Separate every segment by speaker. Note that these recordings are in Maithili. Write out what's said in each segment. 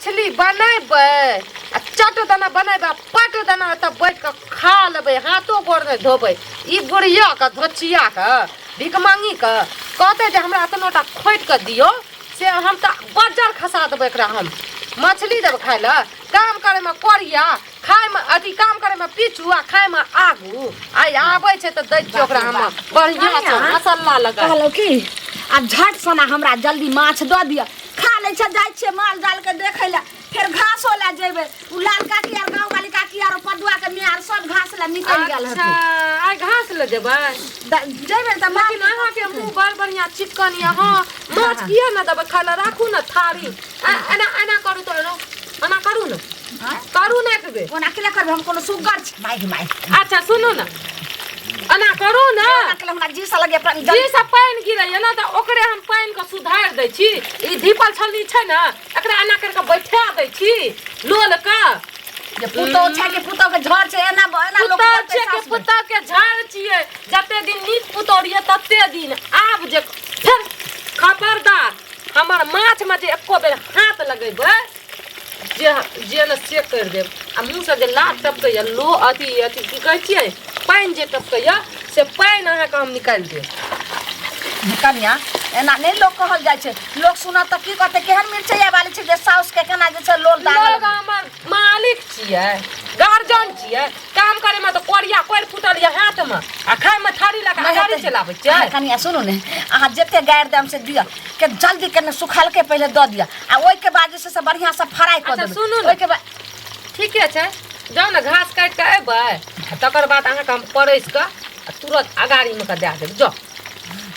Speaker 1: मछली बनेबै आ चट दना बनेबै आ पट दना ओतऽ बैठ कऽ खा लेबै, हाथो गोर नहि धोबै। ई बुढ़िया के धोचिया के भिखमंगी के कहतै जे हमरा एतनो टा खोटि कऽ दियौ, से हम तऽ बज्जर खसा देबै एकरा। हम मछली देबै खाय लए। काम करैमे कोरिया, खायमे अथी, काम करैमे पीछू आ खायमे आगू। आइ आबै छै तऽ दै छियै ओकरा हम बढ़िआँ से मसल्ला लगा।
Speaker 2: कहलहुँ की, आब झट सना हमरा जल्दी माछ दऽ दिअ, खा लै छै। जाइ छियै माल जाल के देखै लए, फेर घासो लए जेबै। उ लाल काकी आर गाँव वाली काकी आर पदुआ के मियार सब घास लए निकलि गेल
Speaker 1: अच्छा
Speaker 2: हथिन।
Speaker 1: आइ घास लए जेबै?
Speaker 2: जेबै तऽ माल।
Speaker 1: लेकिन अहाँके मुँह बड़ बढ़िआँ चिक्कन यऽ। हँ, माछ किया ने देबै खाय लए? राखू ने थारी। एना एना करू तऽ, एना एना करू ने, करू ने एक बेर।
Speaker 2: ओना केला करबै? हम कोनो सुग्गर छी? माय गे माय।
Speaker 1: अच्छा सुनू ने, एना करू ने।
Speaker 2: ओना केला हमरा जी से लगे प्राण
Speaker 1: जी सब पानि गिरैया ने तऽ ओकरे हम पानि के सुधारि दै छी। ई धीपल छलनी छै ने, एकरा एना करि कऽ बैठा दै छी लोल के।
Speaker 2: जे पुतोह छै कि पुतोह के झड़ छै? एना एना लोक
Speaker 1: पुतोह
Speaker 2: बोलतै
Speaker 1: छियै कि
Speaker 2: सासु में?
Speaker 1: पुतोह के झाड़ छियै? जते दिन नीक पुतोह रहियै तते दिन। आब जे फेर खबरदार हमर माछ में जे एको बेर हाथ लगेबै, जे जे ने से करि देब। आ मुँहसँ जे लार टपकैया, लो अथी अथी की कहै छियै, पानि जे टपकैया, से पानि अहाँके हम निकालि देब।
Speaker 2: कनिया, एना नहि लोक कहल जाइ छै। लोक सुनत तऽ की कहतै, केहन मिरचैया वाली छै जे साउस के केना जे छै लोल दागल।
Speaker 1: लोग हमर मालिक छियै, गार्जियन छियै। काम करे में तऽ कोरिया कोरि फूटल यऽ हाथ में आ खाय में थारी लगा
Speaker 2: नहि
Speaker 1: गाड़ी
Speaker 2: हेतै।
Speaker 1: चलाबै छियै।
Speaker 2: अहाँ कनिया सुनू ने, अहाँ जते गारि देम से दिअ के जल्दी के ने सुखालके पहिले दऽ दिअ आ ओहिके बाद जे छै से बढ़िआँ से फ्राई कऽ
Speaker 1: अच्छा,
Speaker 2: देबै।
Speaker 1: सुनू ने।
Speaker 2: ओहिके बाद
Speaker 1: ठीके छै, जाउ ने घास काटि कऽ अयबै आ तकर बाद अहाँके हम परसि कऽ आ तुरत अगाड़ीमे कऽ दए देब। जाउ।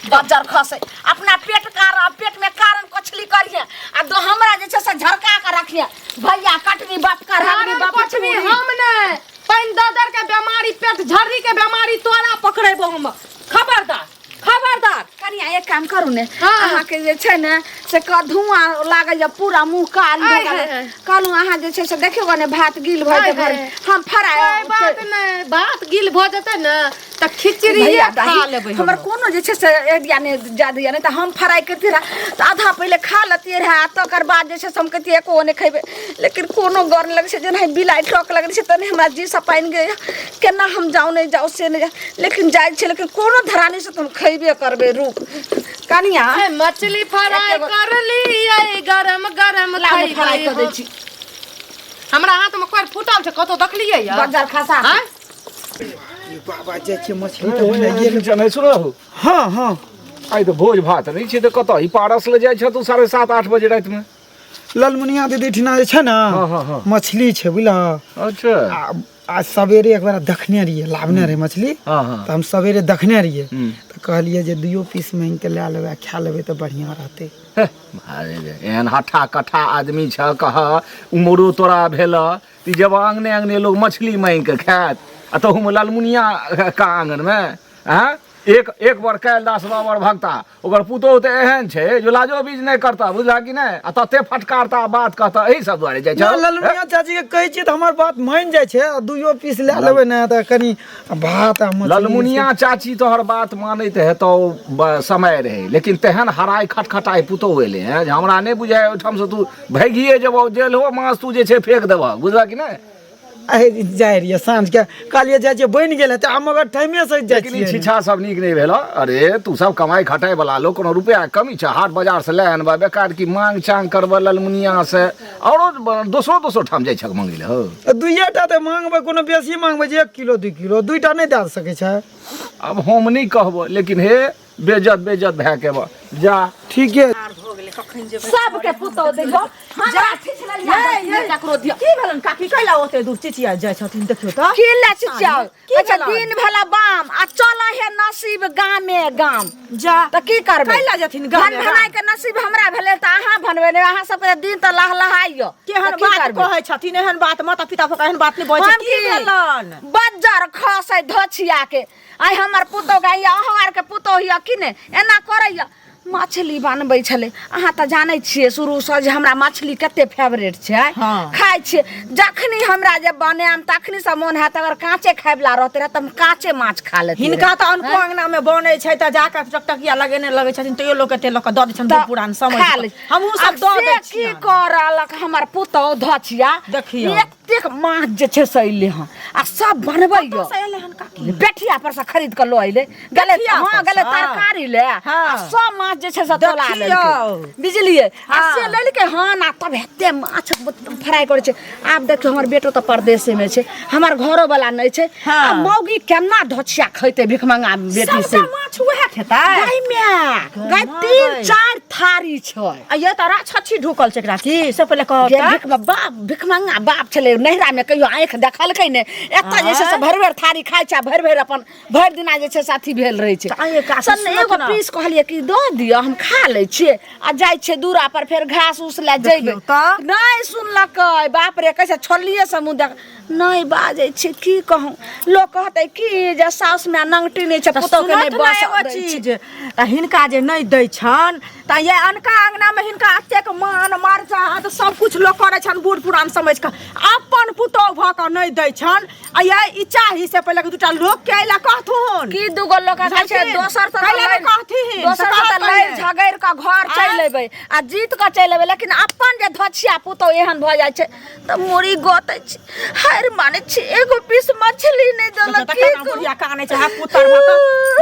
Speaker 2: बज्जर खसे अपना पेट कारण, पेट में कारण कछली करिए आ दो हमरा जे छै से झरका के रखिए। भैया कटनी बाप का रगड़ी
Speaker 1: कारण
Speaker 2: बाप
Speaker 1: कटनी
Speaker 2: चूड़ी।
Speaker 1: हम नहि, पानि ददर के बेमारी, पेट झर्री के बेमारी तोरा पकड़ेबो हम। खबरदार, खबरदार।
Speaker 2: कनिया, एक काम करू ने।
Speaker 1: हाँ।
Speaker 2: अहाँके जे छै ने से क धुआं लागैया, पूरा मुंह कारी भऽ
Speaker 1: आय
Speaker 2: गेल।
Speaker 1: हाय हाय।
Speaker 2: कहलहुँ अहाँ जे छै से देखियौ ने, भात गिल भऽ
Speaker 1: आय
Speaker 2: जेतै
Speaker 1: हाय।
Speaker 2: घरमे, हम फराइ
Speaker 1: कोई बात नहि, भात गिल भऽ जेतै ने तऽ खिचड़िए
Speaker 2: भैया
Speaker 1: खा
Speaker 2: दाही,
Speaker 1: लेबै।
Speaker 2: हमर कोनो जे छै से एरिया नहि जा दैया, नहि तऽ हम फ्राइ करितियै रहए तऽ आधा पहिले खा लेतियै रहए आ तकर बाद जे छै से हम कहितियै एको नहि खयबै। लेकिन कोनो गौर नहि लगै छै। जेनाहि बिलाइ टक लगै छै तेनाहि हमरा जीसँ पानि गेल। केना हम जाउ नहि जाउ से नहि जाउ, लेकिन जाइ छै, लेकिन कोनो धरानीसँ तऽ हम खयबे करबै। रुक कनिया।
Speaker 1: ए, मछली फ्राई कर लियै, गरम गरम
Speaker 2: लाउ ने, फ्राइ
Speaker 1: खैबै
Speaker 2: कऽ दै
Speaker 1: हम।
Speaker 2: छी।
Speaker 1: हमरा हाथ में कोइ फूटल छै कतौ देखलियै या?
Speaker 2: बज्जर खसा।
Speaker 1: आँय?
Speaker 3: ई बाबा, जाइ छियै मछली तऽ बनाइए लेबै।
Speaker 4: नहीं सुनो।
Speaker 3: हँ हँ।
Speaker 4: आइ तऽ भोज भात नहि छै तऽ कतऽ ई पारस ले जाइ छ तू 7:30 8 बजे रातिमे?
Speaker 3: ललमुनिया दीदी ठिना जे छै ने,
Speaker 4: हँ, हँ, हँ।
Speaker 3: मछली छै बुझल।
Speaker 4: अच्छा।
Speaker 3: आ आज सवेरे एक बार देखने रहियै, लाबने रहै मछली।
Speaker 4: हँ हँ
Speaker 3: तऽ हम सवेरे देखने रहियै।
Speaker 4: हम्म।
Speaker 3: तऽ कहलियै जे दुइयो पीस मांगि कऽ लए लेबै आ खा लेबै तऽ बढ़िआँ रहतै।
Speaker 4: हे, अरे रे, एहन हट्ठा कट्ठा आदमी छ, कह उमरो तोरा भेल ई जब आंगने आंगने लोग मछली मांगि कऽ खायत आ तहूमे ललमुनिया का आंगनमे। आँय, एक एक बार काल्हि दास बाबर भक्ता ओकर पुतोहु तऽ एहन छै जो लाजो बीज नहि करता, बुझला कि नहि, आ तते फटकारता बात कहता, एहि सब दुआरे जाइ
Speaker 3: ना
Speaker 4: छै।
Speaker 3: ललमुनिया चाची के कहै छियै तऽ हमर बात मानि जाइ छै आ दुइयो पीस लए लेबै ने तऽ कनि भात आ मछली।
Speaker 4: ललमुनिया चाची तोहर बात मानैत हेतौ समय रहै, लेकिन तेहन हराइ खटखटाइ पुतोहु एलै हेँ जे हमरा नहि बुझाइ ओहिठामसँ तू भागिए जेबौ, जेलहो मास तू जे छै फेक देबह, बुझलह कि नहि?
Speaker 3: आइ जाइ रहियै साँझके, कहलियै जाइ छियै, बनि गेल हेतै आ मगर टाइमे से जाइ
Speaker 4: लेकिन ई
Speaker 3: छियै।
Speaker 4: छिछा सब नीक नहि भेल। अरे तू सब कमाइ खटाइ वाला लोक, कोनो रुपया के कमी छै? हाट बाजार से लए अनबह, बेकार की मांग चांग करबह ललमुनिया से? औरो दोसरो दोसरो ठाम जाइ छक मंगै लए हौ?
Speaker 3: दुइये टा तऽ मांगबै, कोनो बेसी मांगबै जे 1 किलो 2 किलो, दुइटा नहि दए सकै छै?
Speaker 4: आब हम नहि कहबो, लेकिन हे बेजत बेजत भए के बा जा।
Speaker 3: ठीके।
Speaker 2: सबके पुतोह देखो हमरा
Speaker 5: ये, ये।
Speaker 2: ककरो दिया।
Speaker 5: की भेलन काकी, कैला ओते दूर चिचिया जाइ छथिन? देखियौ तऽ।
Speaker 2: की ले चिचियाउ?
Speaker 5: की
Speaker 2: अच्छा
Speaker 5: भेलन?
Speaker 2: दिन भेला बाम आ चल हे नसीब गामे गाम।
Speaker 5: जा।
Speaker 2: तऽ की करबै?
Speaker 5: कैला जेथिन गामे
Speaker 2: भन भनाइ के नसीब हमरा भेलै तऽ अहाँ भनबै नहि। अहाँ सबके दिन तऽ लहलहाइयो।
Speaker 5: केहन
Speaker 2: तऽ की
Speaker 5: बात
Speaker 2: करबै?
Speaker 5: कहै छथिन? एहन बात माता पिता भऽ कऽ एहन बात नहि बजै
Speaker 2: हम
Speaker 5: छै। की
Speaker 2: की?
Speaker 5: भेलन?
Speaker 2: बज्जर खसै धोछिया के। आइ हमर पुतोह के, अहाँ आरके पुतोह यऽ कि नहि एना करैया? मछली बनबै छलै। अहाँ तऽ जानै छियै शुरूसँ जे हमरा मछली कते फेवरेट छै।
Speaker 5: हाँ।
Speaker 2: खाइ छियै जखनी हमरा जे बनायम तखनी से मोन हैत, अगर काँचे खायवला रहतै रहए तऽ हम काँचे माछ खा लेतियै।
Speaker 5: हिनका तऽ अनको अंगना में बनै छै तऽ जाकऽ टकटकिया लगेने लगै छथिन, तैयो लोक एते लऽ कऽ दऽ दै छनि।
Speaker 2: तऽ
Speaker 5: पुरान समझ
Speaker 2: खा लै।
Speaker 5: हमहूँ सब
Speaker 2: आब
Speaker 5: दऽ
Speaker 2: से
Speaker 5: दै
Speaker 2: की
Speaker 5: छियनि।
Speaker 2: करलक हमर पुतहु धचिया?
Speaker 5: देखियौ।
Speaker 2: एतेक माछ जे छै से अयलै हँ आ सब बनबै
Speaker 5: कतऽसँ एलै हन काकी?
Speaker 2: बेठिया पर से खरीद कऽ लऽ अयलै। गेलै
Speaker 5: बेठिया
Speaker 2: हँ,
Speaker 5: पर
Speaker 2: गेलै
Speaker 5: सँ?
Speaker 2: तरकारी ले।
Speaker 5: हाँ।
Speaker 2: आ सब माछ जे छै से तोला
Speaker 5: देखियौ।
Speaker 2: लेलकै, बुझलियै? आ
Speaker 5: हाँ।
Speaker 2: से लेलकै हन आ तब एते माछ फ्राई करै छै। आब देखियौ, हमर बेटो तऽ परदेशेमे छै, हमर घरो वाला नहि छै।
Speaker 5: हाँ।
Speaker 2: आ मौगी केना धोछिया खैतै भिखमंगा बेटी से?
Speaker 5: सबटा माछ उएह खेतै?
Speaker 2: गाय माय गाय,
Speaker 5: माय
Speaker 2: तीन
Speaker 5: गै।
Speaker 2: चार थारी छै।
Speaker 5: आ ये तऽ राक्षसी ढुकल छै एकरा की से पहिले कहब
Speaker 2: जे
Speaker 5: तऽ।
Speaker 2: भिख बाप भिखमंगा बाप छलै, नैहरा मे कहियो आँखि देखलकै नहि। एतऽ जे छै से भरि भरि थारी खाइ छै आ भरि भरि अपन भरि दिना जे छै से अथी भेल रहै छै।
Speaker 5: तऽ आँय काकी,
Speaker 2: सन
Speaker 5: सुनत
Speaker 2: एगो
Speaker 5: ने।
Speaker 2: पीस कहलियै कि दऽ दिअ, हम खा लै छियै आ जाइ छियै दूरा पर फेर घास उस लए जैबै।
Speaker 5: देखियौ तऽ।
Speaker 2: नहि सुनलकै। बाप रे, कहै छै छोड़लियै से मुँह देख नहि बाजै छै। की कहूँ, लोक कहतै की जे साउस माय नंगटी नहि छै,
Speaker 5: तऽ
Speaker 2: पुतहु के नहि
Speaker 5: सुनत ने
Speaker 2: बस
Speaker 5: एगो
Speaker 2: दै छै।
Speaker 5: चीज तऽ हिनका जे नहि दै छनि तऽ ये अनका अंगना में हिनका एतेक मान मर्याद सब कुछ लोक करै छनि बूढ़ पुरान समझ कऽ, अपन पुतोह भऽ कऽ नहि दै छनि। आ ये ई चाही से पहिले दूटा लोक के अइला कहथुन।
Speaker 2: की दूगो लोक कहै छै?
Speaker 5: बुझलखिन?
Speaker 2: दोसर से
Speaker 5: कैला नहि कहथिन?
Speaker 2: दोसर
Speaker 5: से
Speaker 2: से तऽ
Speaker 5: कहत
Speaker 2: लड़ि
Speaker 5: पहिले।
Speaker 2: झगड़ि कऽ घर चलि एबै आ जीत कऽ चलि एबै, लेकिन अपन जे धोछिया पुतोह एहन भऽ जाइ छै तऽ मुड़ी गोतै छै। हारि मानै छी, एगो पीस मछली नहि देलक, की
Speaker 5: केना
Speaker 2: कहू?
Speaker 5: बुढ़िया कानै छै हा पुतर भऽ कऽ।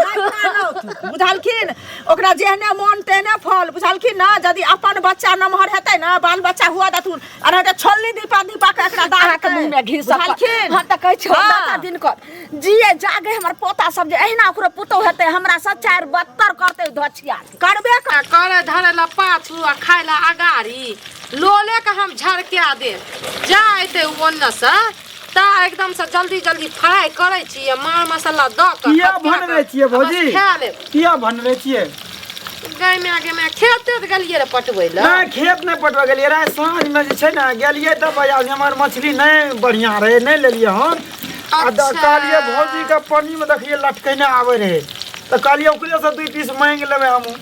Speaker 5: नहि कानौत, बुझलखिन? ओकरा जेहने मोन तेहने फल, बुझलखिन ने? यदि अपन बच्चा नमहर हेतै ने, बाल बच्चा हुआ देथुन आ नहि तऽ छोलनी धीपा धीपा कऽ एकरा दागतै।
Speaker 2: अहाँके मुँह में घी सब
Speaker 5: बुझलखिन?
Speaker 2: हम तऽ कहै छी,
Speaker 5: हाँ।
Speaker 2: दाता दिन कर जिए जागे हमर पोता सब जे एहिना ओकरो पुतोह हेतै, हमरा से चारि बत्तर करतै धोछिया।
Speaker 5: करबे कर
Speaker 1: आ करे धरे ला पाछू आ खाय ला अगाड़ी, लोले के हम झरका देब। जा एते ओन्ने से ता एकदम से जल्दी जल्दी फ्राई करै छी आ मार मसाला दऽ कऽ
Speaker 3: किया
Speaker 1: खटिया कऽ
Speaker 3: बनबै छियै
Speaker 1: आ बस
Speaker 3: भौजी?
Speaker 1: खा लेब।
Speaker 3: किया बनबै छियै?
Speaker 1: गाय माय गे माय, खेते तऽ गेलियै रे पटबै लए।
Speaker 3: नहि, खेत नहि पटबै गेलियै रहै। साँझमे जे छै ने गेलियै तऽ बाजार, हमर मछली नहि बढ़िआँ रहै, नहि लेलियै हम। आ
Speaker 1: अच्छा।
Speaker 3: कहलियै भौजीके पन्नीमे देखलियै लटकेने आबै रहै तऽ कहलियै ओकरेसँ 2 पीस माँगि लेबै हमहूँ।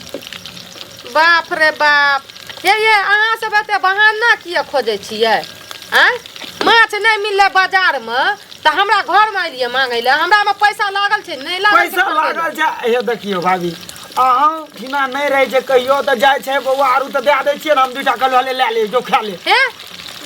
Speaker 1: बाप रे बाप, हे ये अहाँ सब एते बहाना किया खोजै छियै? आँय, माछ नहि मिललै बाजारमे तऽ हमरा घरमे एलियै मांगै लए? हमरामे पैसा लागल छै? नहि लागल छै
Speaker 3: पैसा
Speaker 1: खरीदै लए।
Speaker 3: लागल छै। हे देखियौ भाभी, अहाँ ठिना नहि रहै छै कहियो तऽ जाइ छै बौआ आरू तऽ दए दै छियै ने। हम 2टा कहलहुँ ले लए ले जो खा ले।
Speaker 1: हे,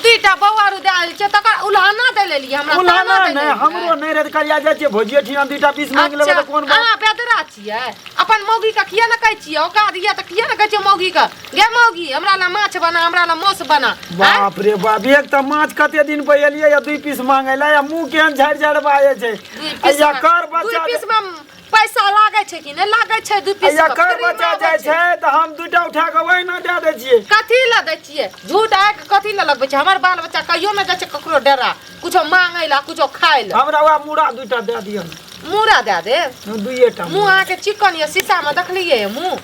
Speaker 1: 2टा बौआ आरू दए दै छियै तकर उल्हाना दै लेलियै हमरा?
Speaker 3: उल्हाना
Speaker 1: ताना दै
Speaker 3: नहि
Speaker 1: लेलियै?
Speaker 3: हमरो नहि रहै तऽ कहलियै जाइ छियै भौजिये ठिना 2टा पीस मांगि लेबै तऽ कोन बात?
Speaker 1: अहाँ बेदरा छियै? अपन मौगी के किया ने कहै छियै? औकात यऽ तऽ किया ने कहै छियै मौगी के, गे मौगी हमरा ला माछ बना, हमरा ला मांस बना? आँय?
Speaker 3: बाप रे बाप, एक तऽ माछ कते दिन पर एलियै या 2 पीस मांगै लए या मुँह केहन झाड़ि झाड़ि बाजै छै।
Speaker 1: दुइ
Speaker 3: आ
Speaker 1: पीस
Speaker 3: या
Speaker 1: मे-
Speaker 3: कर
Speaker 1: दुइ
Speaker 3: बच्चा
Speaker 1: पीस में पैसा लागै छै कि नहि लागै छै? 2
Speaker 3: आ
Speaker 1: पीस
Speaker 3: या
Speaker 1: में
Speaker 3: कर
Speaker 1: फ्री में
Speaker 3: बच्चा
Speaker 1: आबै
Speaker 3: जाइ छै तऽ हम 2टा उठा कऽ ओहिना दए दै छियै।
Speaker 1: कथी लए दै छियै? झूठ आइ कथी लए लगबै छै? हमर बाल बच्चा कहियो नहि जाइ छै ककरो डेरा कुछो मांगै लए, कुछो खाय लए।
Speaker 3: हमरा वएह मूड़ा 2टा दए दिअ ने।
Speaker 1: मूड़ा दए देब?
Speaker 3: दुइएटा।
Speaker 1: मुँह अहाँके चिकन यऽ, शीशा में देखलियै यऽ मुँह?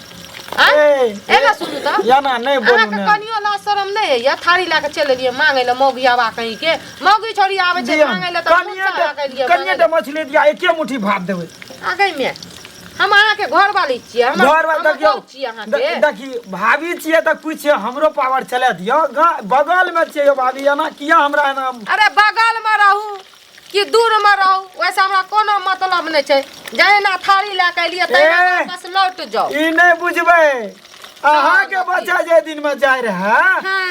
Speaker 1: आँय?
Speaker 3: ए,
Speaker 1: एना सुनू तऽ
Speaker 3: एना नहि बोलू
Speaker 1: अहाँके
Speaker 3: ने।
Speaker 1: कनियो लाज शरम नहि होइया? थारी लए कऽ चलि एलियै मांगै लए मौगियाबा कहीं के। मौगी छोड़ी आबै छै
Speaker 3: दिअ।
Speaker 1: मांगै लए तऽ
Speaker 3: कनिए
Speaker 1: मुँह
Speaker 3: टा
Speaker 1: लए कऽ एलियै
Speaker 3: कनिए टा मछली दिअ, एके मुट्ठी भात देबै।
Speaker 1: आगे में हम अहाँके घरवाली छियै, हमर
Speaker 3: घर वाला
Speaker 1: हमर
Speaker 3: देखियौ
Speaker 1: बहू छियै अहाँके।
Speaker 3: देखी भाभी छियै तऽ कुछ हमरो पावर चला दियौ। बगल में छियै यौ भाभी, एना किया हमरा एना?
Speaker 1: अरे बगल में रहू कि दूर में रहू, वैसे हमरा कोनो मतलब नहि छै। जहिना थारी लए कऽ एलियै तहिना
Speaker 3: ए!
Speaker 1: वापस लौट जाउ।
Speaker 3: ई नहि बुझबै, अहाँके बच्चा जे दिन में जाय रहे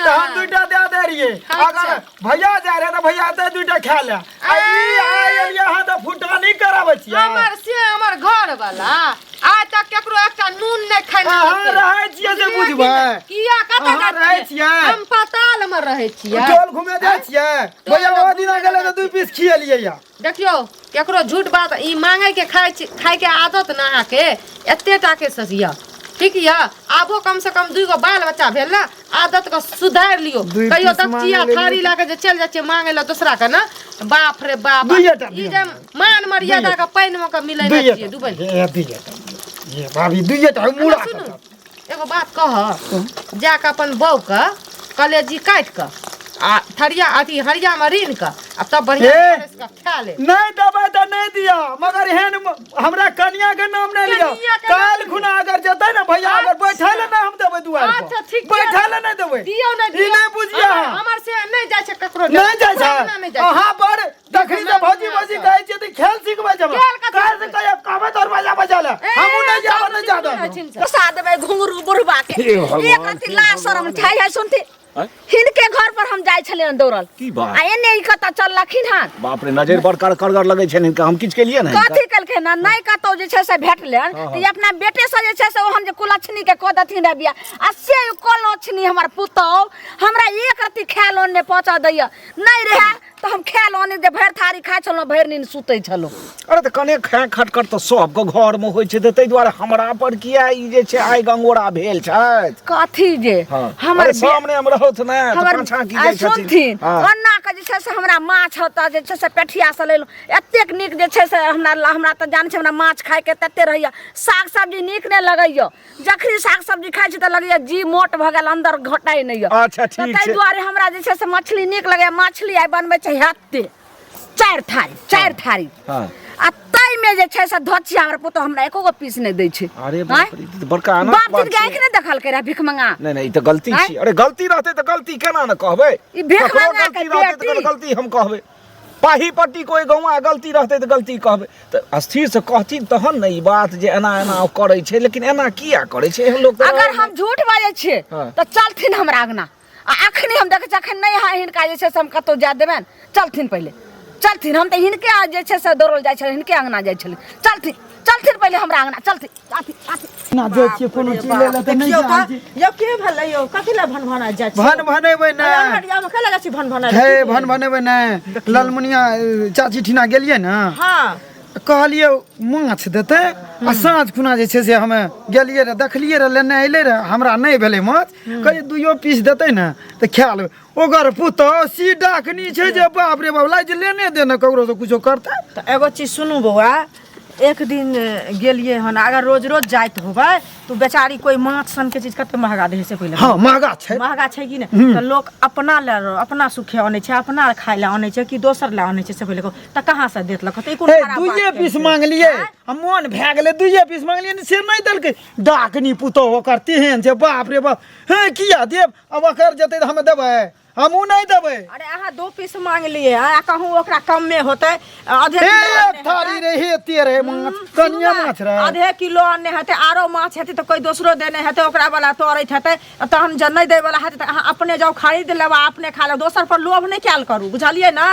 Speaker 3: तऽ हम 2टा दए दे रहियै।
Speaker 1: अच्छा।
Speaker 3: अगर भैया जाय रहे तऽ भैया एतै 2टा खा ले। आ ई आइ एलियै अहाँ तऽ फुटानी कराबै छियै।
Speaker 1: हमर से हमर घर वाला आइ तक केकरो एकटा नून नहि खाइ।
Speaker 3: अहाँ रहै छियै से बुझबै।
Speaker 1: किया, कतऽ
Speaker 3: अहाँ
Speaker 1: जाइ
Speaker 3: रहै छियै?
Speaker 1: हम पताल मे रहै छियै।
Speaker 3: टोल घुमे जाइ छियै? भैया ओ दिना गेलै तऽ 2 पीस खिएलियै या।
Speaker 1: देखियौ, केकरो झूठ बात ई मांगै के खाइ छी, खाय के आदत ने अहाँके एते टा के सजिया ठीक यऽ। आबो कम से कम 2 गो बाल बच्चा भेल ने, आदत के सुधारि लियौ।
Speaker 3: दुइ
Speaker 1: कहियो
Speaker 3: पीस
Speaker 1: दक्षिया
Speaker 3: मांगै
Speaker 1: थारी
Speaker 3: लेलियै।
Speaker 1: लए के जे चलि जाइ छियै मांगै लए दोसरा के ने, बाप रे बाप,
Speaker 3: दुइये टा
Speaker 1: ई
Speaker 3: दिअ।
Speaker 1: जे मान मर्यादा के पानि मे के मिलेने
Speaker 3: दुइये
Speaker 1: छियै
Speaker 3: टा
Speaker 1: दुबई।
Speaker 3: ए, दुइये टा ये भाभी, दुइये टा मुड़ा।
Speaker 1: सुनू, एगो बात कह, जा कऽ अपन बहू के कलेजी काटि कऽ आ थरिया अथी हरिया में रीन के आ तब बढ़िया
Speaker 3: ए!
Speaker 1: परसि के खा ले।
Speaker 3: नहीं देबै तऽ नहीं दिया, मगर एहन हमरा कनिया के नाम नहीं लिया।
Speaker 1: कनिया के नाम
Speaker 3: काल्हि खुना अगर जेतै ने भैया, अगर बैठै ले नहीं हम देबै दुआर पर।
Speaker 1: अच्छा, ठीक छै।
Speaker 3: बैठै ले नहीं देबै।
Speaker 1: दियौ ने,
Speaker 3: ई
Speaker 1: दियौ।
Speaker 3: नहीं बुझिया।
Speaker 1: हमर से नहीं जाइ छै ककरो।
Speaker 3: नहीं जाइ छै।
Speaker 1: ककरो नहि जाइ छै।
Speaker 3: अहाँ पर तखनी से भौजी भौजी कहै छियै तऽ खेल सिखबै छै हमरा।
Speaker 1: खेल कथी
Speaker 3: काल्हि से कहियो कहबै दरवाजा बजा ले,
Speaker 1: ए,
Speaker 3: हमहूँ नहीं जाब, नहीं
Speaker 1: जाब,
Speaker 3: जाब।
Speaker 1: नहीं जाब।
Speaker 2: फंसा देबै घुंघरू बुढ़बा के।
Speaker 4: हे भगवान,
Speaker 2: एक रति
Speaker 4: हे
Speaker 2: ला
Speaker 4: भगवान।
Speaker 2: शरम छै है सुनती।
Speaker 4: आँय?
Speaker 2: हिनके घर पर हम जाइ छलियनि दौड़ल।
Speaker 4: की बात?
Speaker 2: आ एने ई कतऽ चललखिन हन।
Speaker 4: बाप रे, नजर बड़ करगर लगै छनि हिनका, हम किछु केलियै ने हिनका?
Speaker 2: कथी केलखिन हन? नहि कतौ जे छै से भेटलनि तऽ ई अपना बेटे से जे छै से ओहन जे कुलक्षणी के कऽ देथिन रह बियाह, आ से कुलक्षणी हमर पुतहु हमरा एक रत्ती खायल अन्न नहि पहुँचा दैया। नहि रहए तऽ हम खायल अन्न जे भरि थारी खाइ छलहुँ, भरि नीन सुतै छलहुँ।
Speaker 4: अरे तऽ कने खाय खटखट तऽ सबके घरमे होइ छै, तऽ ताहि दुआरे हमरा पर किया ई जे छै आइ गंगोरा भेल छथि?
Speaker 2: कथी जे
Speaker 4: हाँ।
Speaker 2: हमर
Speaker 4: अरे सामने हम रहौथ ने तऽ
Speaker 2: हमर
Speaker 4: पाछाँ की
Speaker 2: आ
Speaker 4: जाइ छथिन?
Speaker 2: सुनथिन,
Speaker 4: हाँ।
Speaker 2: ओना के जे छै से हमरा माछ होता जे छै से पेठिया से लेलहुँ, एतेक नीक जे छै से हमरा, हमरा तऽ जानै छै हमरा माछ खायके तते रहैया, साग सब्जी नीक नहि लगैया। जखनी साग सब्जी खाइ छी तऽ लगैया जी मोट भऽ गेल, अंदर घटाइ नहि यऽ।
Speaker 4: अच्छा,
Speaker 2: तऽ
Speaker 4: ठीक
Speaker 2: ताहि
Speaker 4: छै।
Speaker 2: दुआरे हमरा जे छै से मछली नीक लगैया। मछली आइ बनबै छै हेते चारि थारी, चारि थारी।
Speaker 4: हाँ।
Speaker 2: आ ताहिमे जे छै से धोचिया हमर पुतोहु हमरा एको गो पीस नहि दै छै।
Speaker 4: अरे बाप रे, ई तऽ बड़का अनर्थ
Speaker 2: बाप
Speaker 4: बात
Speaker 2: दिन के
Speaker 4: छै।
Speaker 2: आँखि नहि देखलकै रहए भिखमंगा।
Speaker 4: नहीं नहीं, ई तऽ गलती
Speaker 2: आँय?
Speaker 4: छी। अरे गलती रहतै तऽ गलती केना ने कहबै?
Speaker 2: ई भीख
Speaker 4: ककरो
Speaker 2: मंगा के
Speaker 4: गलती रहतै तऽ
Speaker 2: बेटी।
Speaker 4: गलती हम कहबै। पाही पट्टी कोई गौआ गलती रहतै तऽ गलती कहबै। तऽ स्थिर से कहथिन तहन ने ई बात जे एना एना ओ करै छै, लेकिन एना किया करै छै एहन लोक तऽ
Speaker 2: अगर हम झूठ बाजै छियै
Speaker 4: हाँ।
Speaker 2: तऽ चलथिन हमरा अङ्गना, आ अखनी हम देखै छियै अखन नहि है हिनका जे छै से हम कतहु जाय देबनि। चलथिन पहिले, चलथिन, हम तऽ हिनके जे छै से दौड़ल जाइ छलै, हिनके अङ्गना जाइ छलै। चलथिन, चलथिन पहिले हमरा अङ्गना, चलथिन। आथि आथि
Speaker 3: ना जाइ छियै कोनो चीज लै लए तऽ नहि
Speaker 5: देखियौ
Speaker 3: जाइ
Speaker 5: तऽ
Speaker 3: छी।
Speaker 5: यौ के भेलै यौ, कथी लए भनभना जाइ छी?
Speaker 3: भन भनेबै ने।
Speaker 5: अनहरियामे कैला जाइ छी भनभना?
Speaker 3: हे भन भनेबै ने, ललमुनिया चाची ठिना गेलियै ने।
Speaker 5: हाँ।
Speaker 3: कहलियै माछ देतै, आ साँझ खुना जे छै से हमे गेलियै रह, देखलियै रह, लेने अयलै रह, हमरा नहि भेलै माछ। कहलियै दुइयो पीस देतै ने तऽ खा लेबै। ओकर पुतहु सी डाकनी छै जे बाप रे बाप, लागै छै लेने देने ककरो से कुछो करतै।
Speaker 5: तऽ एगो चीज सुनू बौआ, एक दिन गेलियै हन, अगर रोज रोज जाइत होबै तऽ बेचारी कोई माछ सन के चीज कते महगा दै छै पहिले।
Speaker 3: हाँ, महगा छै।
Speaker 5: महगा छै कि नहि? तऽ लोक अपना ले अपना सुखे अनै छै, अपना खाय लए अनै छै कि दोसर लए अनै छै से पहिले कहू तऽ कहाँ से देत लक? तऽ ई कोनो
Speaker 3: हे
Speaker 5: खराब बात
Speaker 3: दुइये
Speaker 5: केलकै?
Speaker 3: पीस मांगलियै आ मोन भए गेलै, दुइये पीस मांगलियै ने, से नहि देलकै। डाकनी पुतहु ओकर तेहन छै, बाप रे बाप। हे किया देब? अब ओकर जेतै तऽ हमे देबै? हमहूँ नहि देबै।
Speaker 5: अरे अहाँ दू पीस मांगलियै आ कहूँ ओकरा कमे होतै, आधे
Speaker 3: हे
Speaker 5: किलो
Speaker 3: एक
Speaker 5: अनने
Speaker 3: थारी
Speaker 5: हेतै।
Speaker 3: रे, हे एते रहे माछ, कनिये
Speaker 5: सुनू ने,
Speaker 3: माछ रहे।
Speaker 5: आधे किलो अनने हेतै, आरो माछ हेतै तऽ कोइ दोसरो देने हेतै, ओकरा वाला तोड़ैत हेतै, तहन जब नहि दै वाला हेतै तऽ अहाँ अपने जाउ खरीद लेब आ अपने खा लेब, दोसर पर लोभ नहि कयल करू, बुझलियै ने?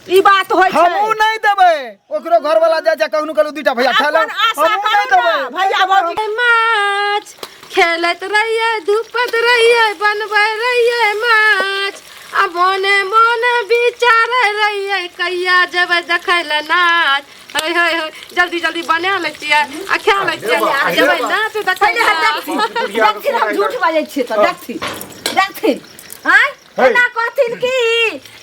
Speaker 5: ई बात होइ छै।
Speaker 3: हमहूँ नहि देबै। ओकरो घर वाला जाइ छै कखनो कहलहुँ दूटा भैया खा ले।
Speaker 5: अपन आशा
Speaker 3: हमहूँ नहि
Speaker 5: करू ने,
Speaker 3: देबै।
Speaker 5: भैया भौजी।
Speaker 1: माछ खेलैत रहियै, धूपैत रहियै, बनबै रहियै माछ, आ मोने मोने विचारै रहियै कहिया जेबै देखै लए नाच। हे हे हे, जल्दी जल्दी बना लै छियै आ खा लै छियै आ जेबै नाच देखै
Speaker 2: पहिले
Speaker 1: लए।
Speaker 2: देखथिन, देखथिन हम झूठ बाजै छियै तऽ देखथिन, देखथिन। आँय, एना कहथिन कि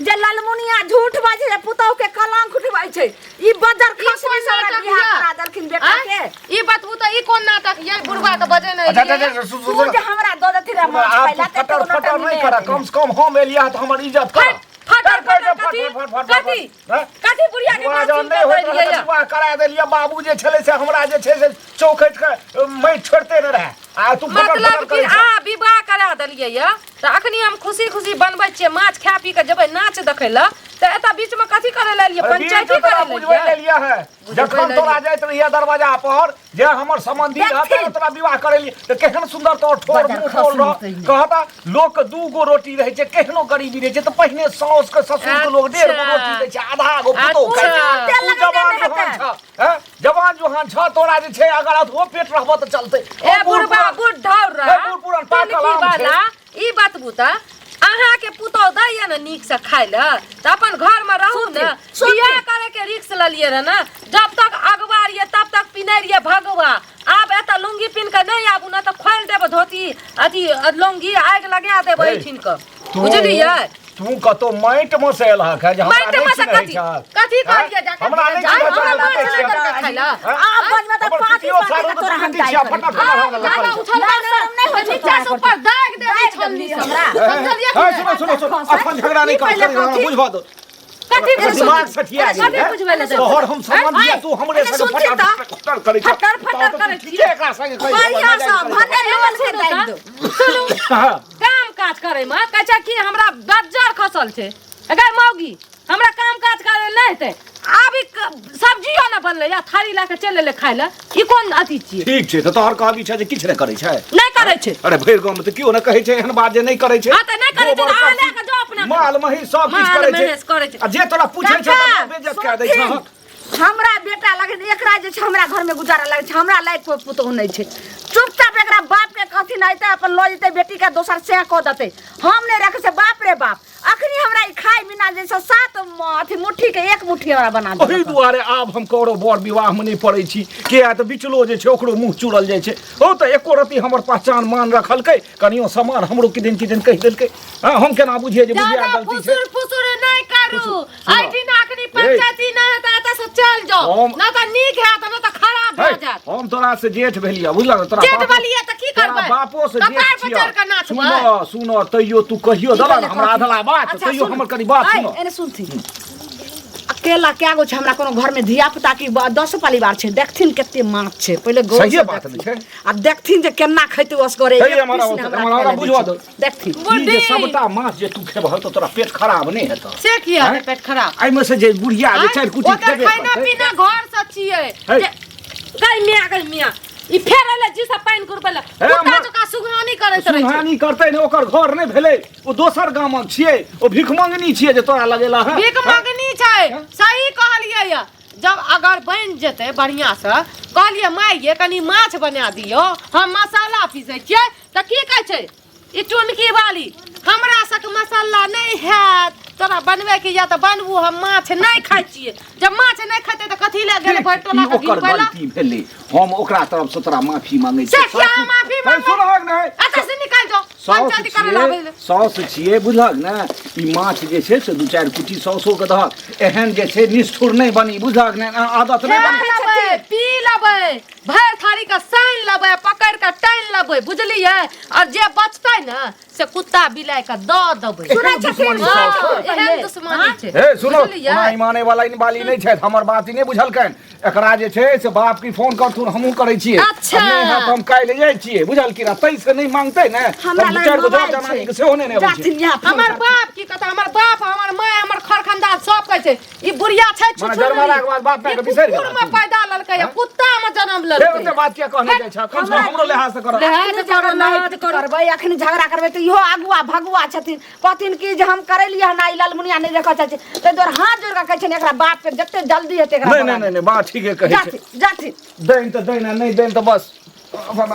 Speaker 2: जे ललमुनिया झूठ बाजै छै, पुतहु के कलंक उठबै छै, ई बजर
Speaker 1: ई
Speaker 2: खसनी
Speaker 1: कोन
Speaker 2: से हमरा
Speaker 1: नाटक
Speaker 2: बियाह
Speaker 1: यऽ?
Speaker 2: करा देलखिन बेटा
Speaker 1: आँय?
Speaker 2: के।
Speaker 1: ई बतबू तऽ ई कोन नाटक ये बुढ़वा के बजेने
Speaker 4: अच्छा,
Speaker 1: एलियै?
Speaker 4: अच्छा, अच्छा, सुन,
Speaker 2: तू
Speaker 4: सुन,
Speaker 2: जे हमरा दऽ देथिन रे माछ
Speaker 4: आब
Speaker 2: खाइ लए,
Speaker 4: तू
Speaker 2: तऽ
Speaker 4: फटर
Speaker 2: कोनो
Speaker 4: फटर
Speaker 2: नौटंकी
Speaker 4: नहि कर,
Speaker 2: हेतै।
Speaker 4: कम से कम हम एलियै तऽ हमर इज्जत कर।
Speaker 1: फटर फटर
Speaker 4: फट,
Speaker 1: कथी?
Speaker 4: फट, फट, फट,
Speaker 1: कथी?
Speaker 4: फट, हँ?
Speaker 1: कथी बुढ़िया के
Speaker 4: विवाह
Speaker 1: बात
Speaker 4: जहन
Speaker 1: सुनि
Speaker 4: नहि
Speaker 1: कऽ
Speaker 4: होइत रहै
Speaker 1: एलियै
Speaker 4: तऽ
Speaker 1: यऽ?
Speaker 4: विवाह करा देलियै। बाबू जे छलै से हमरा जे छै से चौखटि के माटि छोड़िते नहि रहै, आ तू फटर
Speaker 1: मतलब
Speaker 4: फटर
Speaker 1: कि
Speaker 4: करै छह।
Speaker 1: अहाँ विवाह करा देलियै यऽ तऽ अखनी हम खुशी खुशी बनबै छियै माछ, खा पी कऽ जेबै नाच देखै लए, तऽ एतऽ बीचमे कथी करै लए एलियै?
Speaker 4: अरे बीच
Speaker 1: पंचायती
Speaker 4: मे तोरा
Speaker 1: करै लए
Speaker 4: बुझबै
Speaker 1: एलियै?
Speaker 4: लेलियै है।
Speaker 1: बुझबै
Speaker 4: जखन
Speaker 1: लेलियै।
Speaker 4: तोरा जाइत रहियै दरवाजा पर जे हमर संबंधी रहतै
Speaker 2: देखथिन।
Speaker 4: तोरा विवाह करेलियै तऽ केहन सुन्दर तोर ठोर
Speaker 2: बजर
Speaker 4: मुँह ठोर
Speaker 2: खसनी
Speaker 4: रह।
Speaker 2: सही।
Speaker 4: कहता लोक के दू गो रोटी रहै छै, केहनो गरीबी रहै छै तऽ पहिने साउस के ससुर के लोक 1.5 गो रोटी दै छै, आधा गो पुतोहु खाइ छै।
Speaker 1: अच्छा।
Speaker 2: तेल
Speaker 4: तू
Speaker 2: लगेने
Speaker 4: जवान
Speaker 2: नहि
Speaker 4: जुहान
Speaker 2: हेतै।
Speaker 4: छह, हैं? जवान जुहान छह, तोरा जे छै अगर अधो पेट रहबह तऽ चलतै।
Speaker 1: ए
Speaker 4: ओ बूढ़
Speaker 1: बुढ़बा
Speaker 4: पुरान-
Speaker 1: बुढ़ ढौर
Speaker 4: ए बूढ़ पुरान पाकल
Speaker 1: टुनकी
Speaker 4: आम छै।
Speaker 1: वाला, ई बतबू तऽ अहाँके पुतोहु दैया ने नीक से खाय लए तऽ अपन घर में रहू ने।
Speaker 2: सुनथिन।
Speaker 1: बियाह करे के रिक्स लेलियै रहे ने, जब तक अगवा रहियै तब तक पिन्है रहियै भगवा, आब एतऽ लुंगी पिन्ह के नहि आबू ने तऽ खोलि देब धोती अथी लुंगी, आगि लगा देब
Speaker 4: हे,
Speaker 1: एहिठिन के, बुझलियै?
Speaker 4: तू कतौ माटि मे से एलहक है जे हमरा
Speaker 1: माटि
Speaker 4: नहि
Speaker 1: मे से
Speaker 4: चिन्है
Speaker 1: कथी
Speaker 4: छहक।
Speaker 1: कथी कहलियै जाके
Speaker 4: हमरा नहि
Speaker 1: जाय,
Speaker 4: चिन्है
Speaker 1: हमरा
Speaker 4: छहक,
Speaker 1: माछ
Speaker 4: देखै
Speaker 1: नहि
Speaker 4: छियै।
Speaker 1: देलकै खाय लए।
Speaker 2: आब बनबै तऽ
Speaker 4: हमर
Speaker 2: पाँच
Speaker 4: पितियो
Speaker 2: पाँच
Speaker 4: सारू
Speaker 2: के
Speaker 4: के
Speaker 2: तोरा हम
Speaker 4: बेटी
Speaker 2: दाइ
Speaker 4: छियै,
Speaker 2: करै।
Speaker 4: फटा फटा
Speaker 1: आब
Speaker 4: हमरा
Speaker 1: जादा
Speaker 4: लग करै छै।
Speaker 1: उछलबै
Speaker 2: लाज शरम नहि होइ छै
Speaker 1: नीचा से
Speaker 2: तोरा
Speaker 1: ऊपर दागि देबी
Speaker 2: दागि
Speaker 1: छलनी
Speaker 2: देबही
Speaker 1: से
Speaker 2: हमरा।
Speaker 1: समझलियै कि
Speaker 4: हे,
Speaker 1: नहि?
Speaker 4: सुनो सुनो सुनो अखन झगड़ा नहि
Speaker 2: ई
Speaker 4: कर
Speaker 2: पहिले
Speaker 4: हमरा
Speaker 2: कथी?
Speaker 4: बुझबऽ दो
Speaker 1: कथी
Speaker 4: हमर
Speaker 1: बुझबै?
Speaker 4: दिमाग सठिया गेल
Speaker 1: कथी
Speaker 4: है।
Speaker 1: बुझबै लए
Speaker 4: तोहर हम सम्बन्ध
Speaker 1: आँय,
Speaker 4: यऽ तू हमरे
Speaker 2: एने
Speaker 4: संगे
Speaker 2: सुनथिन
Speaker 4: फटर
Speaker 2: तऽ?
Speaker 4: फटर करै छह।
Speaker 2: फटर फटर
Speaker 4: तऽ
Speaker 2: करै
Speaker 4: तू ठीके एकरा संगे कहै छह,
Speaker 2: बढ़िआँ
Speaker 4: मजाक
Speaker 2: सँ
Speaker 4: करै छह।
Speaker 2: भने लोल के दागि दो
Speaker 1: सुनू
Speaker 4: हाँ।
Speaker 1: काम काज करे में कहै छै कि हमरा बज्जर खसल छै गै मौगी हमरा काम काज करे नहि हेतै आब ई सब्जियो ने बनलै या थारी लए कऽ चलि एलै खाय लए ई कोन अथी छियै
Speaker 4: ठीक छै तऽ तोहर कहबी छै जे किछु नहि करै छै
Speaker 1: नहि करै छै
Speaker 4: अरे भरि गाँव में तऽ केओ नहि कहै छै एहन बात जे नहि करै छै
Speaker 1: हाँ, तऽ नहि करै छै,
Speaker 4: गोबर
Speaker 1: तऽ अहाँ
Speaker 4: करसी,
Speaker 1: लए कऽ जाउ अपना
Speaker 4: माल महीस सब किछु
Speaker 1: माल
Speaker 4: करै छै
Speaker 1: महींस करै छै।
Speaker 4: आ जे तोरा पूछै छै
Speaker 1: काका,
Speaker 4: तकरा बेइज्जत कए दै छै
Speaker 2: हमरा बेटा लगे एकरा जे छै हमरा घरमे गुजारा लगै छै हमरा लायक कोइ पुतोहु नहि छै चुपचाप एकरा बापके कहथिन अयतै अपन लऽ जेतै बेटीके दोसर सएह कऽ देतै हम नहि रखै छै बाप रे बाप अखनी हमरा ई खाय बिना जे छै सात अथी मुट्ठी के एक मुट्ठी हमरा बना
Speaker 4: ओहि
Speaker 2: देलक
Speaker 4: दुआरे आब हम ककरो बर विवाहमे नहि पड़ै छी किया तऽ बिचलो जे छै ओकरो मुँह चुरल जाइ छै ओ तऽ एको रत्ती हमर पहचान मान रखलकै कनियो सामान हमरो किदन किदन कहि देलकै हँ हम केना बुझियै जे बुझिया
Speaker 1: ज्यादा
Speaker 4: गलती छै
Speaker 1: फुसुर फुसुर नहि करू
Speaker 4: सुनो।
Speaker 1: एहि दिन अखनी पंचायती नहि हेतै एतऽ से चलि जाउ
Speaker 4: हम-
Speaker 1: नहि तऽ नीक हैत नहि तऽ खराब
Speaker 4: हे,
Speaker 1: भऽ जायत
Speaker 4: हम तोरा से जेठ भेलियै बुझलक ने तोरा
Speaker 1: जेठ
Speaker 4: बापो-
Speaker 1: भेलियै तऽ की
Speaker 4: तोरा
Speaker 1: करबै?
Speaker 4: बापो से
Speaker 1: कपार
Speaker 4: जेठ
Speaker 1: पर
Speaker 4: छियै
Speaker 1: चढ़ि कऽ नाचबै?
Speaker 4: सुनो सुनो तैयो तू कहियो
Speaker 2: की
Speaker 4: देबह ने
Speaker 2: कहले
Speaker 4: हमरा
Speaker 2: कहथिन?
Speaker 4: अधला बात
Speaker 2: अच्छा,
Speaker 4: तैयो
Speaker 2: सुन।
Speaker 4: हमर कनी बात
Speaker 2: ऐ,
Speaker 4: सुनो
Speaker 2: एने सुनथिन अकेला क्या गो छै हमरा कोनो घर में धिया पुता की 10 परिवार छै देखथिन कते माछ छै पहिले गौर
Speaker 4: सहिए
Speaker 2: से
Speaker 4: बात ने
Speaker 2: देखथिन।
Speaker 4: छै।
Speaker 2: आ देखथिन जे केना खैते असगरे
Speaker 4: हे,
Speaker 2: एक
Speaker 4: हमरा
Speaker 2: पीस
Speaker 4: ओतऽ-
Speaker 2: ने
Speaker 4: हमरा
Speaker 2: खाय लए दै
Speaker 4: बुझबऽ
Speaker 2: छै।
Speaker 4: दो।
Speaker 2: देखथिन
Speaker 4: ई जे
Speaker 1: बुढ़ी।
Speaker 4: सबटा माछ जे तू खेबह तऽ तोरा पेट खराब नहि हेतौ
Speaker 1: से किया
Speaker 4: आँय?
Speaker 1: हेतै पेट खराब
Speaker 4: एहिमे से जे बुढ़िया जे चारि कुटी
Speaker 1: ओकर
Speaker 4: खेबे
Speaker 1: खाना
Speaker 4: करतै
Speaker 1: पीना घर से छियै
Speaker 4: हे।
Speaker 1: जे गै मियाँ गै मियाँ ई फेर एलै जी सब पानि कुरबै लए
Speaker 4: हे,
Speaker 1: कुत्ता
Speaker 4: हमरा-
Speaker 1: जकाँ सुगरानी करैत रहै छै
Speaker 4: सुनहानी करतै ने ओकर घर नहि भेलै ओ दोसर गामक छियै ओ भिखमंगनी छियै जे तोरा लगेला हँ
Speaker 1: भीख मंगनी छै सही कहलियै यऽ जब अगर बनि जेतै बढ़िआँ से कहलियै माय ये कनि माछ बना दियौ हम मसाला पीसै छियै तऽ की कहै छै ई टुनकी वाली हमरा सबके मसाला नहि हैत तोरा बनबैके यऽ तऽ बनबू हम माछ नहि खाइ छियै जब माछ नहि खेतै तऽ कथी लए गेल भरि टोला
Speaker 4: ई
Speaker 1: के
Speaker 4: ओकर
Speaker 1: घिनबै लए
Speaker 4: गलती भेलै हम ओकरा तरफ से तोरा माफी मांगै
Speaker 1: से किया माफी मांगबै?
Speaker 4: सुनहक नहि
Speaker 1: एतऽ से निकालि जाओ
Speaker 4: साउस
Speaker 1: पंचायती करै लए आबै
Speaker 4: छियै साउस छियै बुझलक ने ई माछ जे छै से दू चारि कुटी साउसो के दहक एहन जे छै निष्ठुर नहि बनी बुझलक ने आदत नहि
Speaker 1: खा
Speaker 4: बनी
Speaker 1: लेबै पी लेबै भरि थारी के सानि लेबै पकड़ि के टानि लेबै बुझलियै और जे बचतै ने से कुत्ता बिलाइ के दऽ देबै
Speaker 2: सुनै छथिन
Speaker 1: हँ,
Speaker 2: सुनथिन
Speaker 1: एहन
Speaker 2: पहिले।
Speaker 1: दुश्मनी छै
Speaker 4: हे सुनो
Speaker 1: बुझलियै?
Speaker 4: ओना ई माने वाला इन वाली नहि छथि हमर बात ई नहि बुझलकनि एकरा जे छै से बाप की फोन करथुन हमहूँ करै छियै
Speaker 1: अच्छा।
Speaker 4: आ नहि हैत तऽ हम काल्हि जाइ छियै बुझल की ना ताहि से नहि मांगतै ने
Speaker 2: हमरा
Speaker 4: तऽ दू
Speaker 2: लग
Speaker 4: चारि गो जर
Speaker 2: मोबाइल
Speaker 4: जनानी के
Speaker 2: छै
Speaker 4: सेहो नहि ने अबै छै
Speaker 2: जाथिन यहाँ फोन
Speaker 1: हमर
Speaker 2: करथिन।
Speaker 1: बाप की कहता हमर बाप हमर माय हमर खरखंदार सब कहै छै ई बुढ़िया छै
Speaker 4: मने
Speaker 1: छुछुनरी।
Speaker 4: जन्मलाके बाद बाप मायके
Speaker 1: ई
Speaker 4: बिसरि गेला
Speaker 1: कुकुर में
Speaker 4: तू।
Speaker 1: पैदा लेलकै या कुत्ता में जन्म
Speaker 4: फेर
Speaker 1: लेलकै
Speaker 4: ओते बात किया कहने जाइ छह कम से कम हमरो लिहाज से कर
Speaker 1: लिहाज
Speaker 2: अखनी
Speaker 1: करो,
Speaker 2: झगड़ा
Speaker 1: लिहाज
Speaker 2: नहि
Speaker 1: करो।
Speaker 2: करबै अखनी झगड़ा करबै तऽ इहो अगुआ भगुआ छथिन कहथिन कि जे हम करेलियै हन आ ई ललमुनिया नहि देखऽ चाहै छै ताहि दुआरे हाथ जोड़ि कऽ कहै छियनि एकरा बापके जते जल्दी हेतै एकरा
Speaker 4: नहि
Speaker 2: बना
Speaker 4: नहि नहि नहि बात ठीके कहै छै
Speaker 2: जाथिन जाथिन
Speaker 4: दैन तऽ दैन आ नहि दैन तऽ बस अपन